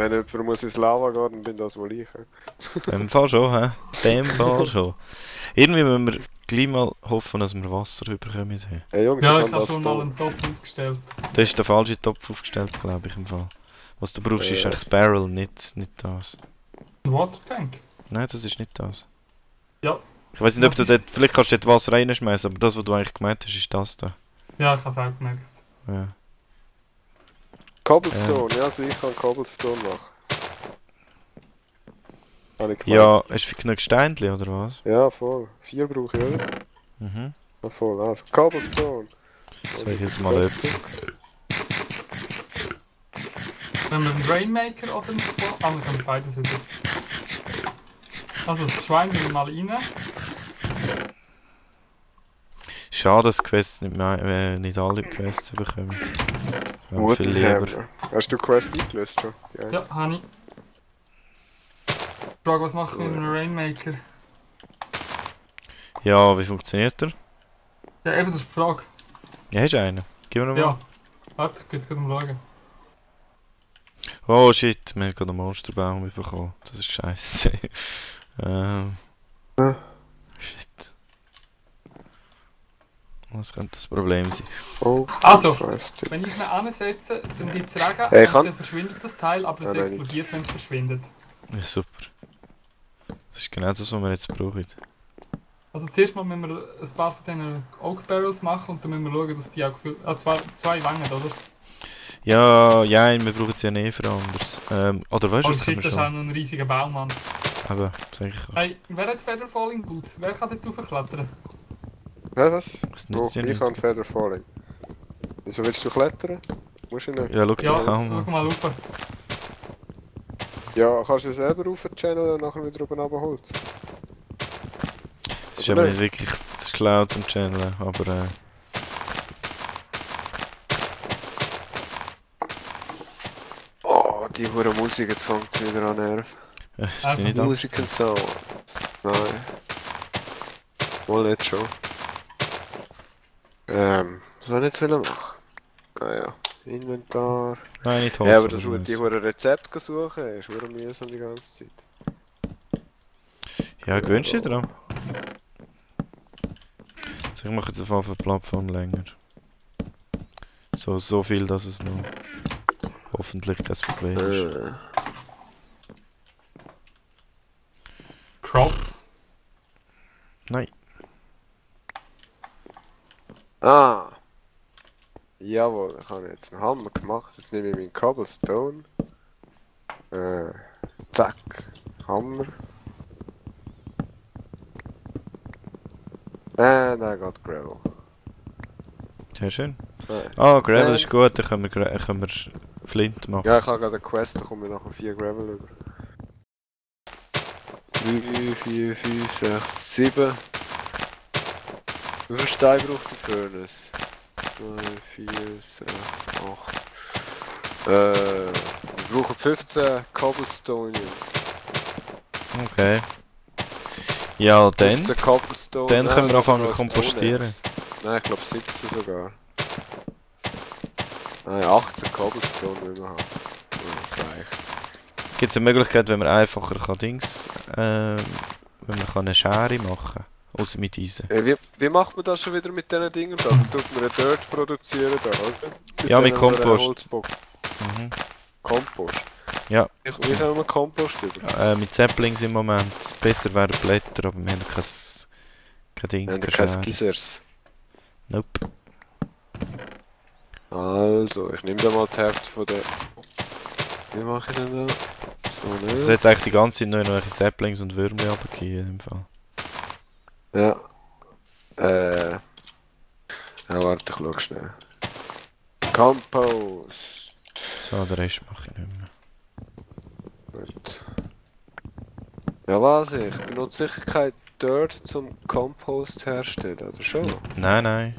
Wenn jemand muss ins Lava gehen, dann bin das wohl ich. In dem Fall schon, hä? In dem Fall schon. Irgendwie müssen wir gleich mal hoffen, dass wir Wasser bekommen. Hey Jungs, Ja, ich ich habe habe das schon mal hier. einen Topf aufgestellt. Da ist der falsche Topf aufgestellt, glaube ich, im Fall. Was du brauchst, ist eigentlich das Barrel, nicht das. Ein Watertank? Nein, das ist nicht das. Ja. Ich weiß nicht, ob Was du ist- dort... Vielleicht kannst du dort Wasser reinschmeißen, aber das, was du eigentlich gemeint hast, ist das da. Ja, ich habe es auch gemerkt. Ja. Cobblestone, ja sicher kann Cobblestone machen. Habe ich gemeint. Ja, hast du genug Steinchen, oder was? Ja, voll. 4 brauche ich, oder? Mhm. Ja, voll. Also, Cobblestone. Soll ich jetzt mal öffnen? Wenn wir einen Rainmaker oder einen Spot... Ah, wir können beides über. Also das Schwein wir mal rein. Schade, dass Quests nicht alle Quests bekommen. Wir haben viel lieber. Woodhammer. Hast du Quest eingelöst schon? Die eine? Ja, habe ich. Die Frage, was mache ich mit einem Rainmaker? Ja, wie funktioniert der? Ja, eben, das ist die Frage. Ja, hast du einen? Gib mir mal. Ja. Warte, ich gehe jetzt mal schauen. Oh shit, wir haben gerade einen Monsterbaum bekommen. Das ist scheiße. Shit. Was könnte das Problem sein? Oh, Also, 2 Stück. Wenn ich ihn ansetze, dann gibt es Regen Hey, und dann verschwindet das Teil, aber es Ja, explodiert, wenn es verschwindet. Ja, super. Das ist genau das, was wir jetzt brauchen. Also zuerst mal müssen wir ein paar von diesen Oak Barrels machen und dann müssen wir schauen, dass die auch gefüllt... Ah, zwei Wangen, oder? Ja, ja, wir brauchen sie ja nie für anders. Oder weißt du, Oh was können shit, wir das ist auch schon? noch ein riesiger Baum, Mann. Aber, sag ich auch. Hey, wer hat Feather Falling Boots? Wer kann dort raufklettern? Hä, was? Das Oh, nützt ja ich nicht. kann Feather Falling. Wieso willst du klettern? Musst du nicht? Ja, schau Ja, den Baum schau an. mal rauf. Ja, kannst du selber rauf channeln und nachher wieder oben runterholzen. Es ist aber nicht wirklich zu schlau zum Channeln, aber Oh, die hure Musik, jetzt fängt sie wieder an nerven. es ist nicht an. Musik und so. Nein. Wohl nicht schon. Was soll ich jetzt machen? Naja, Inventar. Nein, nicht Holz. Ja, aber das aber die hure Rezept suchen, ist hure mühsam die ganze Zeit. Ja, gewöhnst du dich dran? Also ich mache jetzt auf der Plattform länger. So viel, dass es noch hoffentlich kein Problem ist. Crops. Nein. Ah! Jawohl, ich habe jetzt einen Hammer gemacht. Jetzt nehme ich meinen Cobblestone. Zack. Hammer. Da geht Gravel. Sehr schön. Nein. Ah, Gravel ist gut, dann können wir Flint machen. Ja, ich habe gerade eine Quest, da komme ich nachher 4 Gravel über. 3, 4, 5, 6, 7. Wie viel Stein braucht die Furnace? 2, 4, 6, 8. Wir brauchen 15 Cobblestone, Jungs. Okay. Ja, dann. 15 Cobblestone. Dann können wir anfangen noch zu kompostieren. Stone Axe. Nein, ich glaube 17 sogar. Nein, 18 Cobblestone will wir haben. Das reicht. Gibt es eine Möglichkeit, wenn man einfacher kann wenn man kann eine Schere machen kann? Außer mit Eisen. Wie macht man das schon wieder mit diesen Dingen da? Tut man einen Dirt produzieren da, oder? Ja, mit denen Kompost. Holzbock. Mhm. Kompost? Ja. Wie können wir Kompost über? Mit Saplings im Moment. Besser wären Blätter, aber wir haben kein Dings, Haben wir keine kein Schere. Gissers? Nope. Also, ich nehme da mal die Hälfte von der... Wie mache ich denn da? So Es nicht. sollte eigentlich die ganze Zeit nur noch welche Saplings und Würmli runtergehen im Fall. Ja. Ja, warte, ich schau schnell. Compost. So, den Rest mache ich nicht mehr. Gut. Ja, was ich benutze sicher kein Dirt zum Compost herstellen, oder schon? Nein.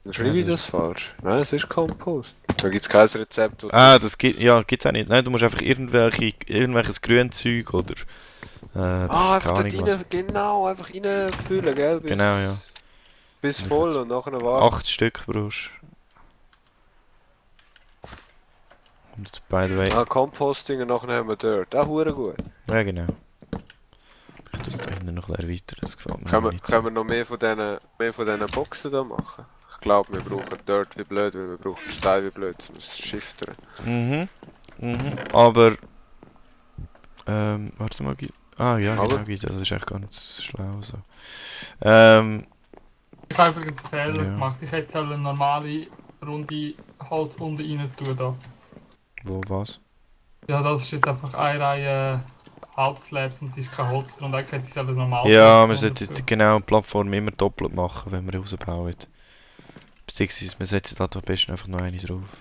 Dann schreibe Ja, ich das das falsch. Nein, es ist Kompost. Da gibt es kein Rezept. Ah, das gibt's auch nicht. Nein, du musst einfach irgendwelches Grünzeug oder Einfach keine dort Ahnung was. rein, genau, einfach reinfüllen, gell? Bis, Genau, ja. Bis voll und nachher warten. 8 Stück brauchst du. Und by the way... Ah, Composting und nachher haben wir Dirt. Ah, hure gut. Ja, genau. Ich tue es da hinten noch ein bisschen erweitern, das gefällt mir Können nicht wir noch mehr von diesen Boxen da machen? Ich glaube, wir brauchen Dirt wie blöd, weil wir brauchen Stein wie blöd, um es zu shiften. Aber... warte mal, ah ja, Aber? genau, das ist echt gar nicht so schlau so. Ich habe übrigens einen Fehler Ja. gemacht. Ich hätte eine normale runde Holz unten rein tun da. Wo, was? Ja, das ist jetzt einfach eine Reihe Halbslabs und es ist kein Holz drin. Eigentlich hätte ich es eine normale Ja, wir Holz sollten dazu. genau die Plattform immer doppelt machen, wenn wir rausbauen. Beziehungsweise wir setzen da am besten einfach noch eine drauf.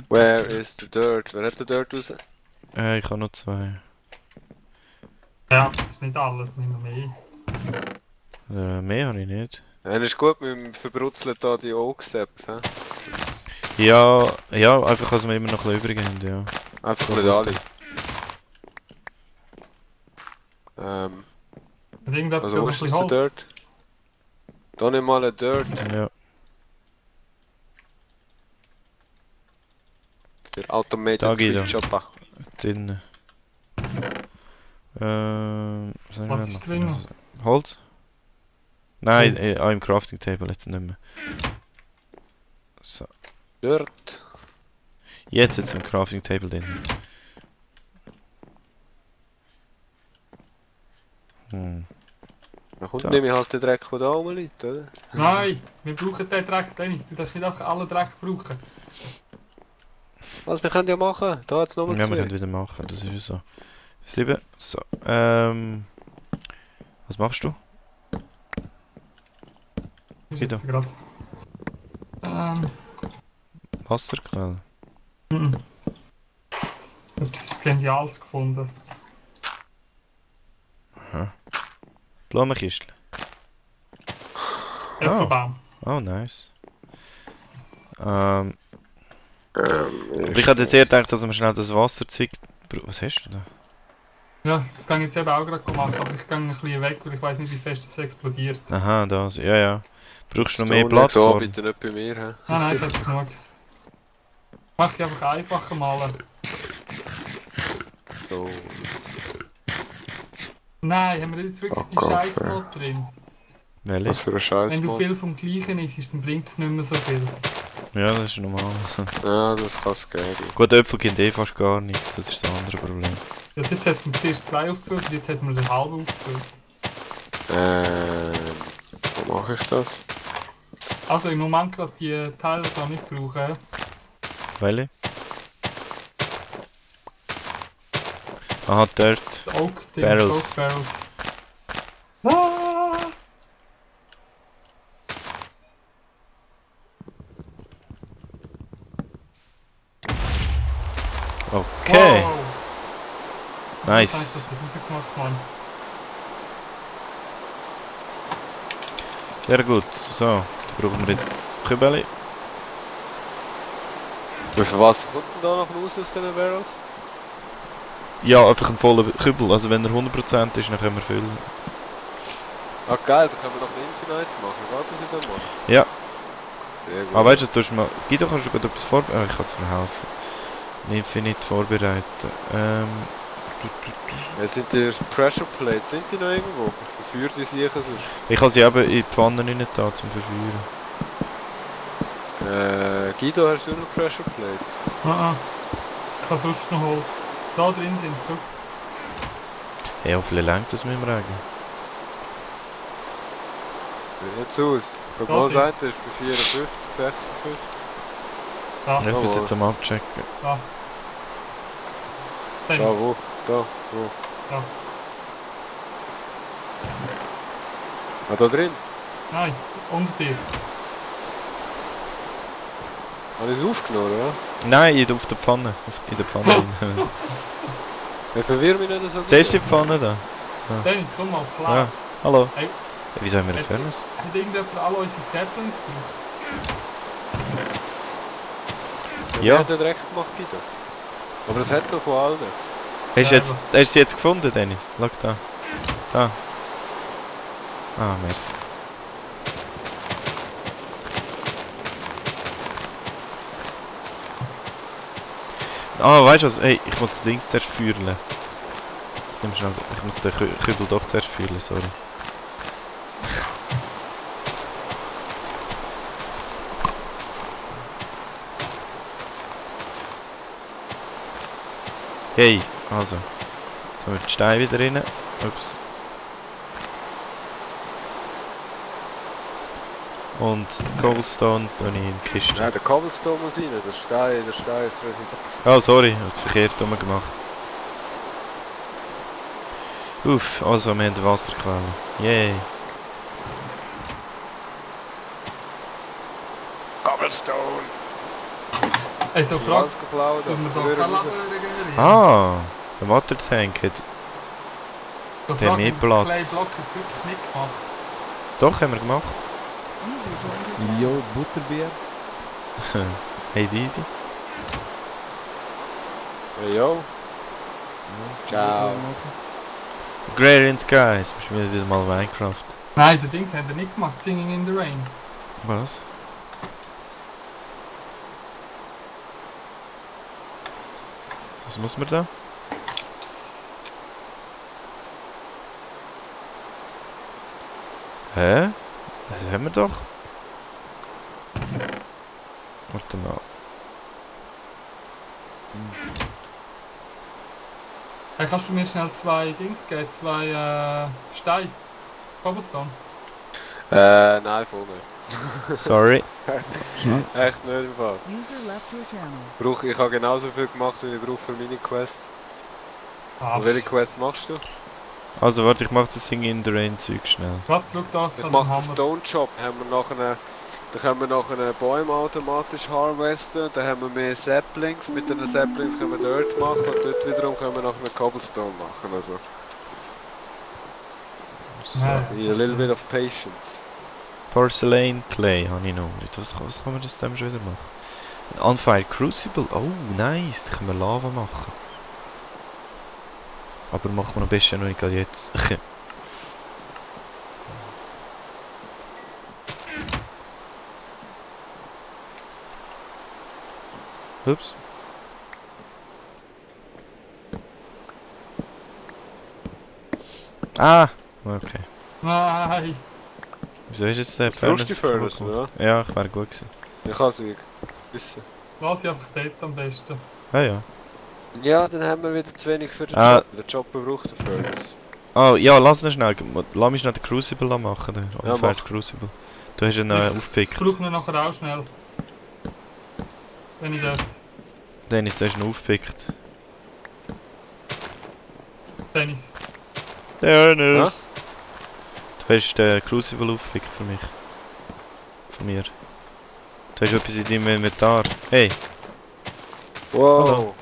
Where is the Dirt? Wer hat den Dirt raus? Ich habe noch 2. Ja, das ist nicht alles, nehmen wir mehr. Mehr habe ich nicht. Ja, ist gut, wir verbrutzeln da die Oak-Saps, hä? Ja, ja, einfach, dass wir immer noch ein bisschen übrig haben, ja. Einfach So nicht gut. alle. Hat irgendjemand Also noch wo ein ist bisschen der Holz? Dirt? Da nicht mal ein Dirt. Ja. Der Automated Da geht er. Chopper. Drinnen. Was haben wir Was noch? ist drin? Holz? Nein, Oh. im Crafting Table jetzt nicht mehr. So. Dirt. Jetzt im Crafting Table drin. Hm. Dann kommt Da. nehme ich halt den Dreck, der da rumliegt, oder? Nein, wir brauchen den Dreck, Dennis. Du darfst nicht einfach alle Dreck brauchen. Was wir können ja machen? Da hat's nochmal Ja, wir zwei. können wieder machen, das ist ja so. 7. So. Was machst du? Ist Wieder. jetzt gerade. Wasserquelle. Etwas Geniales gefunden. Blumenkistel. Äpfelbaum. Oh, nice. Aber ich hätte jetzt eher gedacht, dass wir schnell das Wasserzeug... Was hast du da? Ja, das kann ich jetzt eben auch gerade machen, aber ich gehe ein bisschen weg, weil ich weiß nicht, wie fest das explodiert. Aha, das. Ja, ja. Brauchst du noch mehr So, nicht so, Plattform? bitte nicht bei mir, hä? Nein, ich hab's genug. Mach sie einfach einfacher malen. So. Nein, haben wir jetzt wirklich Oh die Gott, Scheißmod drin? Welche? Was für ein Scheiß, Wenn du Mann. viel vom Gleichen isst, dann bringt es nicht mehr so viel. Ja, das ist normal. Ja, das kann es geben. Gut, Äpfel gibt eh fast gar nichts, das ist das andere Problem. Jetzt hat man zuerst 2 aufgefüllt und jetzt hat man den halben aufgefüllt. Wo mache ich das? Also im Moment gerade die Teile da nicht brauchen. Welche? Aha, dort. Die Oak Barrels. Oak Barrels. Ah! Okay, Wow. nice. Das hat rausgemacht, Mann. Sehr gut. So, dann brauchen wir jetzt das Kübeli. Wie viel Wasser kommt denn da noch raus aus diesen Barrels? Ja, einfach ein voller Kübel. Also wenn er 100% ist, dann können wir füllen. Ah geil, da können wir noch ein Infinite machen. Geht das in dem Mann? Ja. Sehr gut. Aber weißt du, das tust du mal... Guido, kannst du gut etwas vorbereiten? Ich kann es mir helfen. Infinite vorbereiten. Ja, sind die Pressure Plates, sind die noch irgendwo? Verführ die sicher sonst. Ich habe sie eben in die Pfanne rein da zum Verführen. Guido, hast du noch Pressure Plates? Ah, ich habe sonst noch Holz. Da drin sind sie. Ja, wie viel längt das mit dem Regen? Sieht nicht so aus. Guck Da mal, das sind's. eine ist bei 54, 56. Da, Ich muss jetzt am Abchecken. da. Da, Dennis, wo? Da, wo? da. Ah, da drin? Nein, unter dir. Habe ich es aufgenommen, oder? Nein, auf der Pfanne. In der Pfanne rein. Ich verwirre mich nicht so gut. Siehst du die Pfanne da? Dennis, komm mal, klar. Ja. Hallo. Hey. Wieso haben wir ein Furnace? Hat irgendjemand alle unsere Saplings gebraucht? Ja. Ja. Hat den Dreck gemacht, Guido. Aber das hat noch von allen. Hast du sie jetzt gefunden, Dennis? Schau da. Da. Ah, merci. Ah, weißt du was? Ey, ich muss das Ding zuerst fühlen. Nimm schnell, ich muss den Kübel doch zuerst fühlen, sorry. Hey, also. Jetzt haben wir den Stein wieder rein. Ups. Und Cobblestone tue ich in die Kiste. Nein, der Cobblestone muss rein, der Stein ist Resident. Oh, sorry, ich habe es verkehrt gemacht. Uff, also wir haben eine Wasserquelle. Yay. Cobblestone! Ey, so Frage, Alles geklaut. dass wir da kein Leben regenerieren. Ah, der Watertank hat... So der hat mehr Platz. Clay Block jetzt wirklich nicht gemacht. Doch, haben wir gemacht. Jo, Butterbier. Hey Didi. Hey yo. Ciao. Agrarian Skies, bist du wieder mal Minecraft. Nein, die Dings haben wir nicht gemacht, Singing in the Rain. Was? Was muss man da? Hä? Das haben wir doch. Warte mal. Hey, kannst du mir schnell 2 Dings geben? 2 Steine? Cobblestone? Nein, voll nicht. Sorry. Echt nicht im Fall. User left your channel. Ich habe genauso viel gemacht, wie ich brauche für meine Quest. Ah, Und welche Quest machst du? Also warte, ich mach das Sing in the Rain Zeug schnell. was? Schau da, Ich den mache den Hammer. Stone Chop, da können wir nachher Bäume automatisch harvesten, dann haben wir mehr Saplings, mit den Saplings können wir Dirt machen und dort wiederum können wir nachher Cobblestone machen, also Nein. a little bit of patience. Porcelain Clay habe ich noch nicht. Was kann man aus dem schon wieder machen? Ein Unfired Crucible, oh nice, da können wir Lava machen. Aber machen wir am besten noch nicht gerade jetzt. Ups. Ah! Okay. Nein! Wieso ist jetzt der Frusty Furnace Furnace, kaputt? Ja, ich wäre gut gewesen. Ich kann sie wissen. Lass ich einfach dort am besten. Ah ja. Ja, dann haben wir wieder zu wenig für den Ah. Job. Der Job braucht den Furnace. Oh, ja, lass ihn schnell. Lass mich schnell den Crucible machen. Den Ja, Unfired mach. Crucible. Du hast ihn Ich aufgepickt. brauche ihn nachher auch schnell. Wenn ich darf. Dennis, du hast ihn aufgepickt. Dennis. Dennis! Du hast den Crucible aufgepickt für mich. Von mir. Du hast etwas in deinem Inventar. Hey, Wow! Hallo.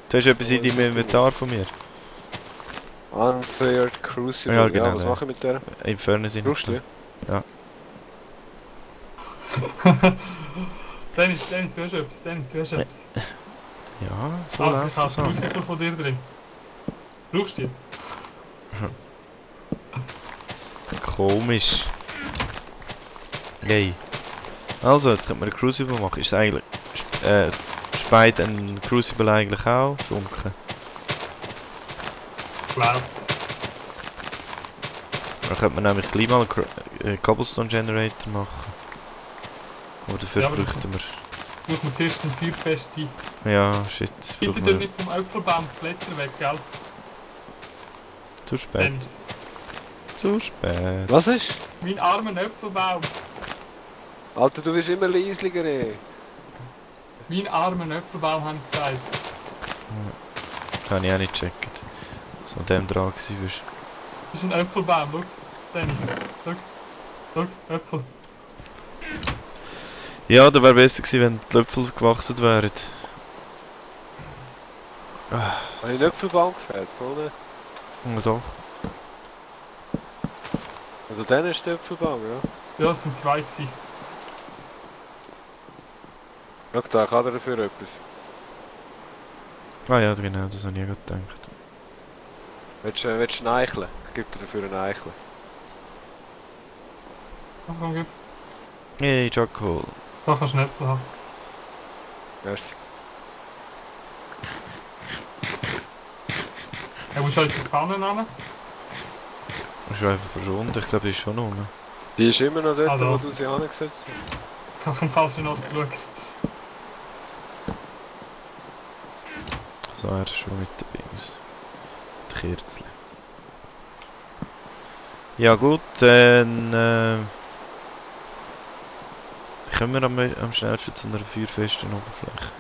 du hast etwas in deinem Inventar von mir. Unfired Crucible. Ja, genau, was ja. mache ich mit der? Im Furnace Brauchst du die? Dennis, du hast etwas. Dennis, du hast etwas. Ja, so Ah, ich läuft habe das das an. Crucible von dir drin. Brauchst du die? Komisch. Yay. Also, jetzt könnte man einen Crucible machen. Ist es eigentlich... speit ein Crucible eigentlich auch? Funken. Glaubt. Dann könnte man nämlich gleich mal einen Cobblestone Generator machen. Aber dafür Ja, aber bräuchten wir... Muss man zuerst einen feuerfesten. Ja, shit. Bitte brauchen tue wir nicht vom Äpfelbaum die Blätter weg, gell? zu spät. Dennis. Zu spät. Was ist? Mein armer Äpfelbaum. Alter, du bist immer leisliger, ey. Mein armer Äpfelbaum, habe ich gesagt. Kann ich auch nicht checken. So an dem dran gewesen bist. Das ist ein Äpfelbaum, schau. Dennis. Schau, Äpfel. Ja, da wäre besser gewesen, wenn die Äpfel gewachsen wären. Habe ich einen Äpfelbaum gefällt, oder? Ja, doch. Also dann ist der Äpfelbaum, ja. Ja, es sind 2 gewesen. Schau da, kann er dafür etwas. Ah ja, genau, das habe ich ja gerade gedacht. Willst du einen Eichel? Ich gebe dir dafür einen Eichel. Was komm, gib. Hey, Charcoal. Da kannst du einen Äpfel haben. Merci. Ja, wo ist heute die Pfanne ran? Ist einfach verschwunden, ich glaube, die ist schon rum. Die ist immer noch dort, Ah, da. wo du sie angesetzt hast. Ich habe am falschen Ort geschaut. So, er ist schon mit den Bings. Die Kerzchen. Ja gut, dann kommen wir am schnellsten zu einer feuerfesten Oberfläche.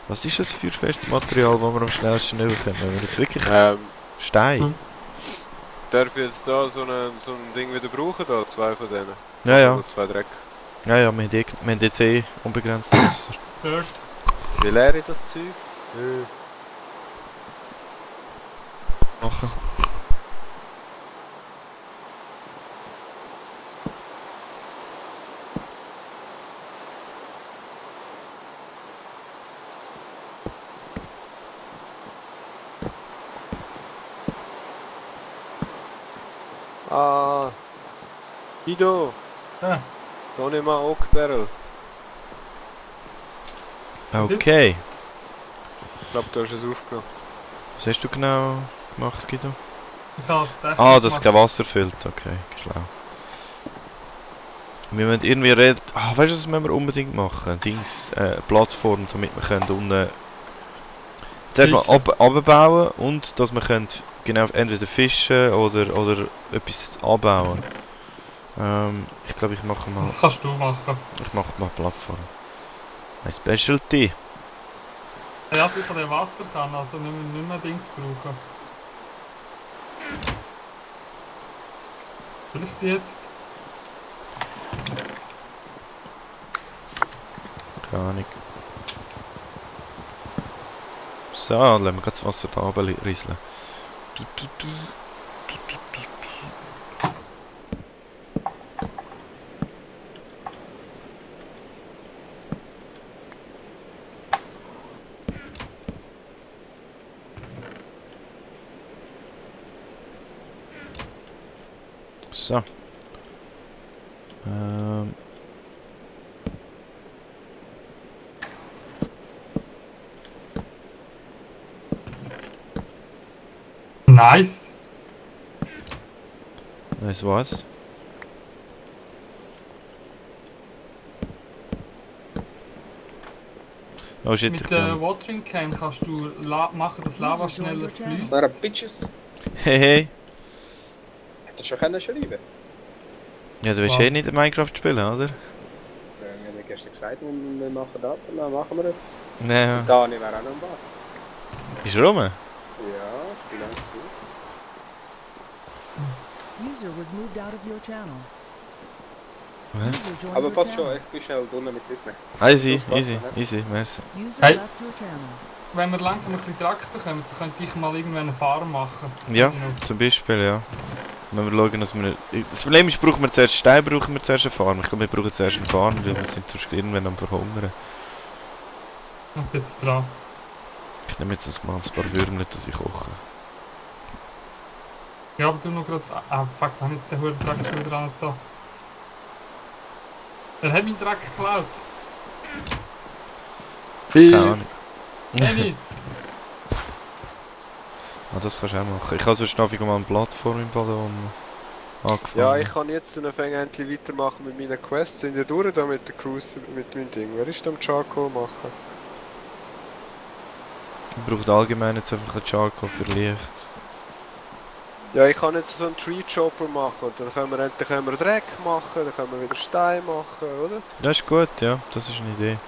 Was ist das feuerfestes Material, das wir am schnellsten überkommen? Wenn wir jetzt wirklich Stein? Darf ich jetzt da so ein Ding wieder brauchen, da? 2 von denen? Ja, ja. Oder 2 Dreck. Ja, ja, wir haben jetzt eh unbegrenzt Wasser. Dort. Wie leer ist das Zeug? Machen. Ah, Guido, Ja. da nimm mal Oak Barrel. Okay. Ich glaube, du hast es aufgenommen. Was hast du genau gemacht, Guido? Ich habe es Ah, dass es kein Wasser füllt. Okay, schlau. Wir müssen irgendwie reden. Ah, weißt du, was müssen wir unbedingt machen? Dings, Plattform, damit wir können unten zuerst mal abbauen und dass wir können genau entweder fischen oder etwas anbauen. Ich glaube, ich mache mal. Das kannst du machen. Ich mache mal Plattform. Ein Specialty. Ja, also ich kann den Wasser kann, also nicht mehr Dings brauchen. Vielleicht jetzt? Keine Ahnung. So, lassen wir gerade das Wasser da runterrieseln. So. Nice! Nice was? Oh shit, Mit der Watering Can kannst du machen, dass Lava schneller fließt. Maar bitches. Hey hey. Hättest du schon können schreiben? Ja, du willst Was? eh nicht in Minecraft spielen, oder? Wir haben ja gestern gesagt, wir machen das und dann machen wir etwas. Ja. Dani wäre auch noch im Bad. Ist er rum? Ja, ist die ganze Zeit. User was moved out of your channel. Hä? User joined Aber your passt schon, channel. ich bin schnell drinnen mit Disney. Easy, Das passt, easy, ne? easy, merci. User Hey. left your channel. Wenn wir langsam ein bisschen Dreck bekommen, dann könnte ich mal irgendwann eine Farm machen. Ja, zum Beispiel, ja. Wenn wir schauen, dass wir... Das Problem ist, brauchen wir zuerst Stein, brauchen wir zuerst eine Farm. Ich glaube, wir brauchen zuerst eine Farm, weil wir sind sonst irgendwann am Verhungern. Und jetzt dran. Ich nehme jetzt mal ein paar Würmchen, dass ich koche. Ja, aber du noch gerade. Ah, fuck, wir haben jetzt den hohen Dreck schon wieder an da. Er hat meinen Dreck geklaut. Keine Ahnung. Dennis! Ah, das kannst du auch machen. Ich habe sonst noch mal eine Plattform im Ballon angefangen. Ja, ich kann jetzt dann endlich weitermachen mit meinen Quests. Sind ja durch da mit der Cruise, mit meinem Ding. Wer ist da am Charcoal machen? Ich brauche allgemein jetzt einfach ein Charcoal für Licht. Ja, ich kann jetzt so einen Tree Chopper machen. Dann können wir Dreck machen, dann können wir wieder Stein machen, oder? Das ist gut, ja. Das ist eine Idee.